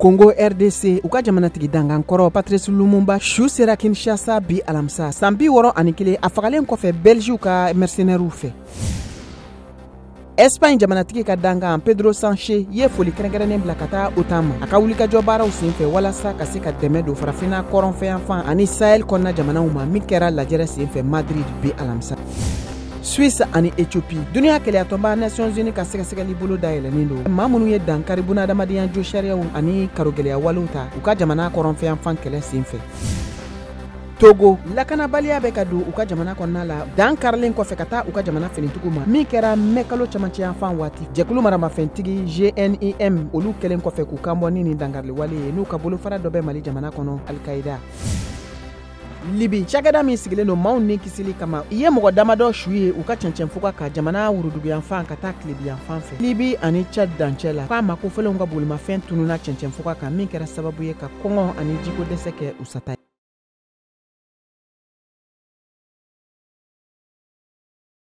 Congo RDC, u ka jamanatigi dangan kɔrɔ Patrice Lumumba su sera Kinshasa bi alamisa, san 61, a fagalen kɔfɛ Belgique ka mercenaires fɛ. Espagne jamanatigi ka dankan Pedro Sanchez ye foli kɛrɛnkɛrɛnnen bila ka taa OTAN ma a ka wulikajɔ baaraw senfɛ walasa ka se ka dɛmɛ don farafinna kɔrɔnfɛyanfan ani Sahel kɔnɔna jamanaw ma, min kɛra lajɛrɛ senfɛ Madrid bi alamisa. Suisse ani Ethiopie, duniya kɛlɛyatɔnba Nations Unies ka sɛgɛsɛgɛli bolo dayɛlɛnnen don maa minnu ye dankari bunadamadenya jo sariyaw ani karogɛlɛya walew ta u ka jamana kɔrɔnfɛyanfan kɛlɛ senfɛ. Togo, lakanabaliya bɛ ka don u ka jamana kɔnɔna la, dan karilen kɔfɛ ka taa u ka jamana finitigiw ma, min kɛra mɛkalo camancɛyanfan waati. Jɛkulu maramafɛntigi JNIM, olu kɛlen kɔfɛ k'u kanbɔ ni nin dankariliwale ye, n'u ka bolofara dɔ bɛ Mali jamana kɔnɔ, Alkaïda. Libi, cakɛda min sigilen don maaw ni kisili kama, i ye mɔgɔ damadɔ su ye u ka cɛncɛnfuga ka jamana wuruduguyanfan ka taa tilebiyanfan fɛ, Libi ani Tchad dancɛ la. K'a ma ko fɔlenw ka bolimafɛn tununa cɛncɛnfuga kan, min kɛra sababu ye ka kɔngɔ ani jiko dɛsɛ kɛ u sata ye.